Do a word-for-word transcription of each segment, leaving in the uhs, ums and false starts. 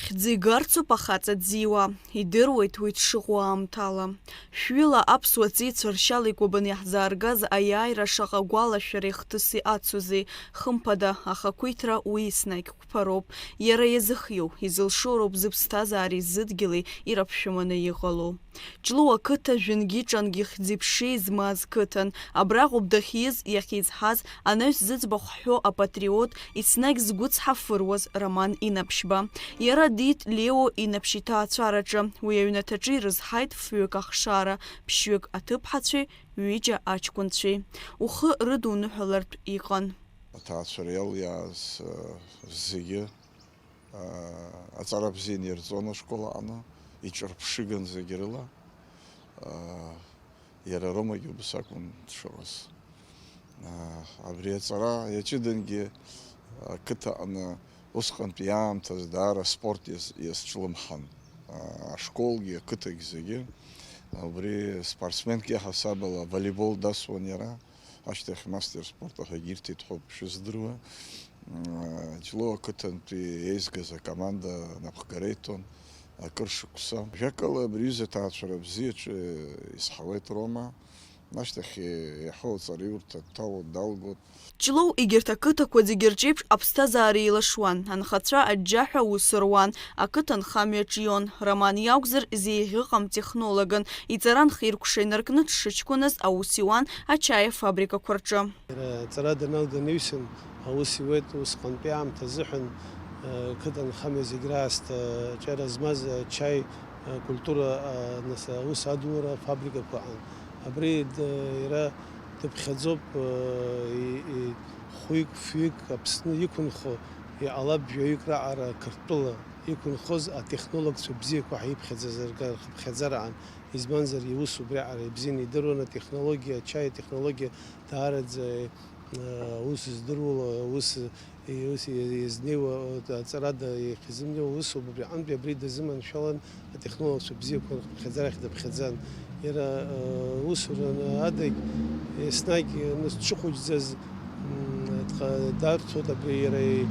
Хьӡы игарцоуп ахаҵа дзиуа, идыруеит уи дшыҟоу аамҭала. Шәҩыла аԥсуа ҵеицәа ршьала икәабаны иаҳзааргаз аиааира шаҟа гәалашәареи хҭыси ацузеи, хымԥада, ахақәиҭра уи еснагь қәԥароуп. Иара иазыхиоу, изылшо роуп зыԥсҭазаареи зыдгьыли ираԥшәыманы иҟало. Ҷлоу ақыҭа жәынгьы-ҿангьы хьӡи-ԥшеи змаз қыҭан, абраҟоуп дахьиз, иахьизҳаз, анаҩс зыӡбахә ҳҳәо апатриот, еснагь згәы цҳафыруаз Роман Инаԥшьба. Иара диит Лео Инаԥшь иҭаацәараҿы, уи аҩнаҭаҿы ирызҳаит фҩык ахшара, ԥшьҩык аҭыԥҳацәеи ҩыџьа аҷкәынцәеи. Ухы рыдуныҳәалартә иҟан. Аҭаацәара иалиааз, э, зегьы, э, аҵара бзианы ирҵон ашкол аҟны, иҿырԥшыган зегь рыла. Э, иара Ромагьы убас акәын дшыҟаз. Э, абри аҵара иаҷыдангьы ақыҭа аҟны усҟантәи аамҭазы даара аспорт иаз-, иазҿлымҳан. Э, ашколгьы, ақыҭагь зегьы. Убри спортсменк иаҳасаб ала волейбол дасуан иара. Ашьҭахь мастер спорта ҳәагьы ирҭеит ҳәоуп шыздыруа. Ҷлоу ақыҭантәи еизгаз акоманда напхгара иҭон акыр шықәса. Жәакала, абри аҩыза аҭаацәара бзиаҿы изҳауеит Рома. Ашьҭахь еиҳау аҵараиурҭа дҭало далгоит. Ҷлоу егьырҭ ақыҭақәа зегьы рҿеиԥш аԥсҭазаара еилашуан, анхацәа аџьџьаҳәа аус руан, ақыҭанхамҩа ҿион. Роман иакәзар, зеиӷьыҟам технологын, иҵара нхиркәша инаркны дшыҷкәыназ аус иуан ачаи афабрикақәа рҿы. Иара аҵара даналга анаҩсан аус иуеит, усҟантәи аамҭа азыҳәан, э, қыҭанхамҩа зегь раасҭа аҿиара змаз ачаи, э, культура, э, нас аус адулара афабрикақәа аҟан. Абри д-, иара дыԥхьаӡоуп, э, и-, и-, хәҩык, фҩык Аԥсны иқәынхо, иҟалап жәаҩык раҟара Қырҭтәыла иқәынхоз атехнологцәа бзиақәа ҳаиԥхьаӡаз рга-, рхыԥхьаӡараан, избанзар, иус убриаҟара ибзианы идыруан, атехнологиа, ачаи атехнологиа даараӡа, э, аус здыруа, аус, иус иазнеиуа, аҵарада иахьизымнеиуа усоуп, убри аҟынтәи абри дазыманшәалан, атехнологцәа бзиақәа рхыԥхьаӡарахь дыԥхьаӡан. Иара, э, усура адагь, еснагь, э, нас дшыхәыҷӡаз, м, дҟа-, дарҭоит абри иара и-,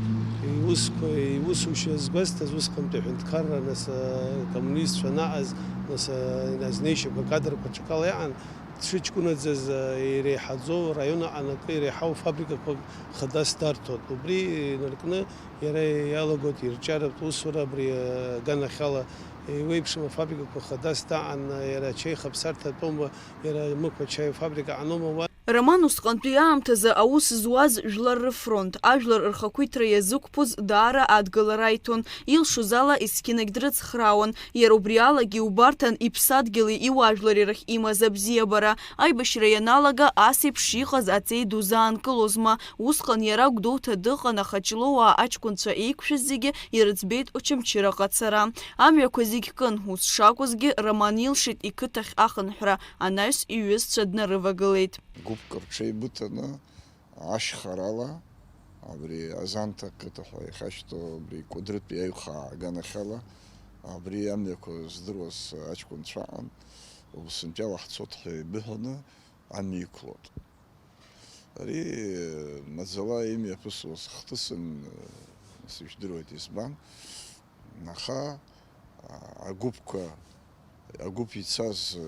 иусқәа, иусушьа згәазҭаз усҟантәи аҳәынҭқарра, нас, э, акоммунистцәа анаҟаз, нас, э, азнеишьақәа акадрқәа ҽакала иаҟан, дшыҷкәынаӡаз, э, иреиҳаӡоу, раион аҟны акы иреиҳау фабрикақәак хадас дарҭоит. Убри инаркны иара иалагоит ирҿиаратә усура абри, э, аганахьала. Еиуеиԥшым афабрикақәа хадас даҟан, иара ачаи хаԥсарҭатәоума, иара Мықә ачаи афабрика аҟаноума уа. Роман усҟантәи аамҭазы аус зуаз Жәлар рыфронт, ажәлар рхақәиҭра иазықәԥоз даара адгылара аиҭон, илшоз ала есқьынагь дрыцхраауан, иара убри алагьы иубарҭан иԥсадгьыли иуаажәлари рахь имаз абзиабара. Аибашьра ианалага, ас еиԥш иҟаз аҵеи ду заанкылозма? Усҟан иара Гәдоуҭа дыҟан, аха Ҷлоуаа аҷкәынцәа еиқәшәаз зегьы ирыӡбеит Очамчыраҟа ацара. Амҩақәа зегь кын, ус шакәызгьы, Роман илшеит иқыҭахь ахынҳәра, анаҩс иҩызцәа днарывагылеит. Гәыԥк рҽеибыҭаны, ашьхарала, абри Азанҭа ақыҭа ҳәа иахьашьҭоу абри Кәыдрытәи аҩхаа аганахьала, абри амҩақәа здыруаз аҷкәынцәа аҟан, Уаԥсынтәи алаҳцоит ҳәа еибыҳәаны амҩа иқәлоит. Ари маӡала имҩаԥысуаз хҭысын, сыжәдыруеит избан. Аха, а, агәыԥқәа, агәыԥ ицаз, э,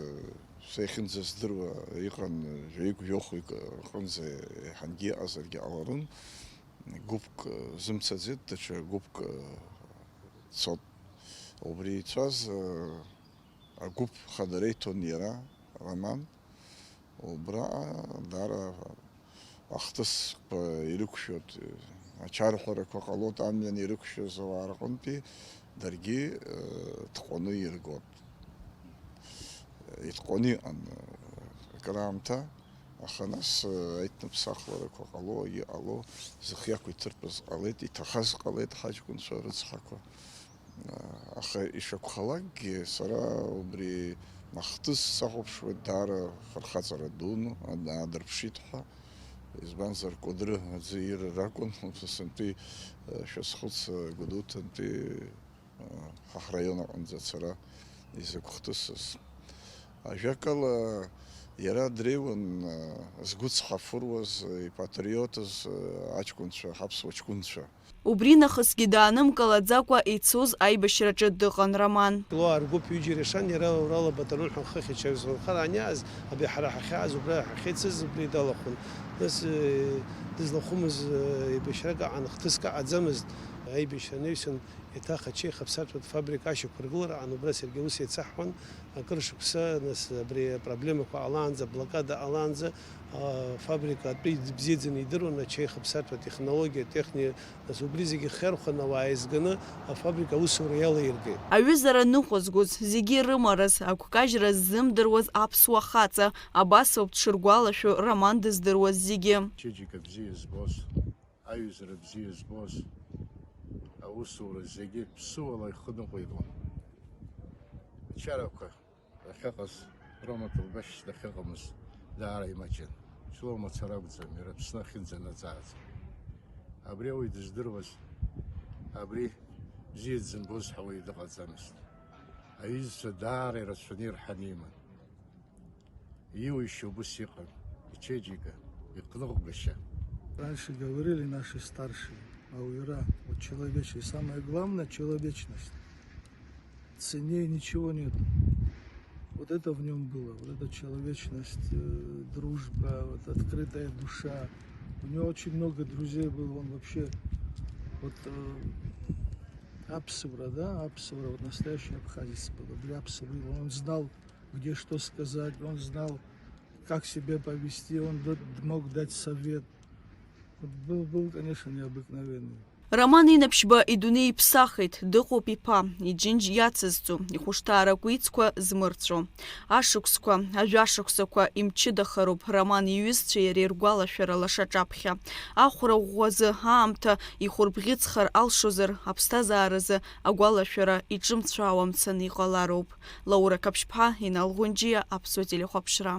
са иахьынӡаздыруа иҟан, жәаҩык-жәохәҩык рҟынӡа еиҳангьы иҟазаргьы ҟаларын. Гәыԥк, э, зымцаӡеит, даҽа гәыԥк, э, цот. Убри ицаз, э, агәыԥ хадара иҭон иара, Роман. Убра даара ахҭысқәа ирықәшәоит, ачарҳәарақәа ҟалоит, амҩан ирықәшәаз ауаа рҟынтәи даргьы, э, ҭҟәаны иргоит. Итҟәаны иҟан, э, акраамҭа, аха нас, э, аиҭныԥсахларақәа ҟало, иҟало, зых иақәиҭыртәыз ҟалеит, иҭахаз ҟалеит ҳаҷкәынцәа рыцҳақәа. Аха ишакәхалакгьы, сара убри ахҭыс сахәаԥшуеит, даара фырхаҵара дуны, ад-, аадырԥшит ҳәа. Избанзар, Кәыдры аӡы ир ракәын, сынтәи, э, шәазхәыц, э, Гәдоуҭантәи, э, ҳа ҳраион аҟынӡа ацара изакә хҭысыз. Ажәакала, Иара дреиуан, э, згәы цҳафыруаз, э, ипатриотыз, э, аҷкәынцәа, ҳаԥсуа ҷкәынцәа. Убри нахысгьы даанымкылаӡакәа ицоз аибашьраҿы дыҟан Роман. Лоа ргәыԥ ҩыџьа ирешан, иара урала батальон ҳәа хыхь ачаҩ зланхара аниааз, абри ҳара ҳахьааз убра ҳахьеицыз убри далахәын. Нас, э, дызлахәымыз, э, еибашьрак аҟан хҭыск аҟаӡамызт. Аибашьра анаҩсан, еиҭах ачеи хаԥсатәратә фабрика ашьақәыргылара аҟан убра саргьы аус еицаҳҳәон. Акыр шықәса, нас, абри апроблемақәа ҟалаанӡа, аблокада ҟалаанӡа, афабрика атәы бзиаӡаны идыруан, ачеи хаԥсатәратә технологиа, техни-, нас убри зегьы хьырхәаны ауаа еизганы афабрика аусура иалаиргеит. Аҩызара ныҟәызгоз, зегьы ирымарыз, агәкажьра ззымдыруаз аԥсуа хаҵа, абас ауп дшыргәалашәо Роман дыздыруаз зегьы. Чеиџьыка бзиа збоз, аҩызара бзиа збоз, аусура зегьы ԥсыуала ихы ныҟәигон. Ачарақәа ахьыҟаз, Рома Ҭелбашь дахьыҟамыз даара имаҷын. Ҷлоу мацара акәӡам, иара Аԥсны ахьынӡанаӡааӡа. Абри ауаҩ дыздыруаз, абри бзиа дзымбоз ҳәа уаҩ дыҟаӡамызт. Аҩызцәа даара ирацәаны ирҳаны иман. Иуишьа убыс иҟан, ичеиџьыка, иҟныҟәгашьа. Раньше говорили наши старшие, ауаҩра, вот человечность, самое главное — человечность. Ценнее ничего нет. Вот это в нём было, вот эта человечность, э, дружба, вот открытая душа. У него очень много друзей было, он вообще, вот, э, аԥсуара, да, аԥсуара, вот настоящий абхазец был, абри аԥсуара, он знал, где что сказать, он знал, как себя повести, он д-, мог дать совет. Вот был, был, конечно, необыкновенный. Роман Инаԥшьба идунеи иԥсахит, дыҟоуп иԥа, иџьынџь иацызҵо, ихәышҭаара кәицқәа змырцәо. Ашықәсқәа, ажәашықәсақәа имчыдахароуп Роман иҩызцәеи иареи ргәалашәара лаша ҿаԥхьа. Ахәра ӷәӷәазы аамҭа ихәырбӷьыцхар алшозар, аԥсҭазааразы агәалашәара иҿымцәаауа мцаны иҟалароуп. Лаура Қаԥшьԥҳа, Инал Ӷәынџьиа, Аԥсуа телехәаԥшра.